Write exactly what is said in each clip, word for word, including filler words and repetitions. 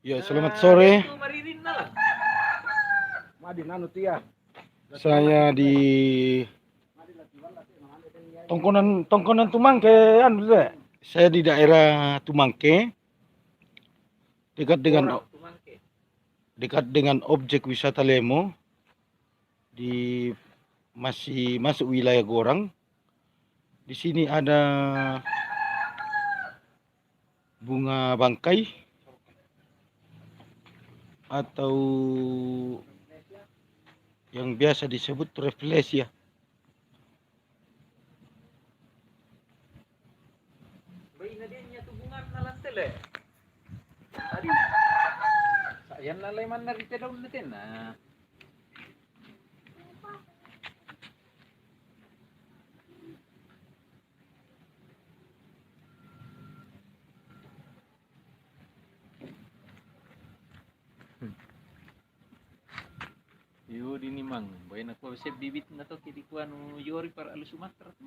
Ya, selamat sore. Saya di Tongkonan, Tongkonan Tumangke, anu, Le. Saya di daerah Tumangke, dekat dengan, dekat dengan objek wisata Lemo, di, masih masuk wilayah Gorang. Di sini ada bunga bangkai atau yang biasa disebut rafflesia. Baina dia nya tu bunga na lantele. Tadi. Sa yan na lai manna ri tedong na tena. Iyo, di ni mang. Baina ko se bibit na to ki di kuanu yori par alu Sumatera tu.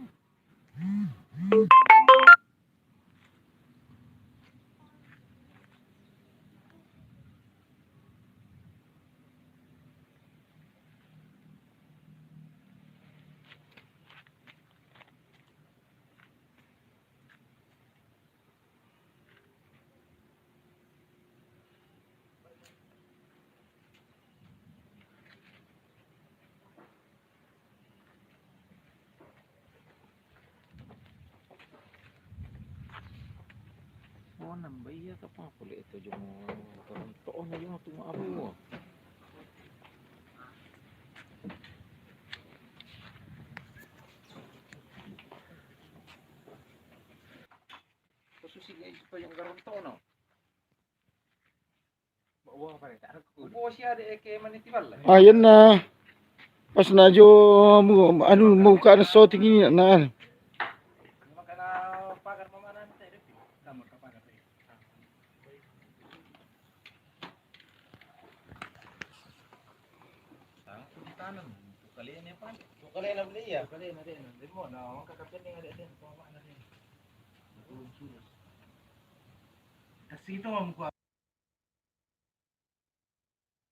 Oh, nambah iya ka pa pule itu jong orang to na jong tu ma abu. Khusus ini supaya garontono. Ayan na. Pas na jo mu, anu, muka na shooting ini na. Kasi ito ang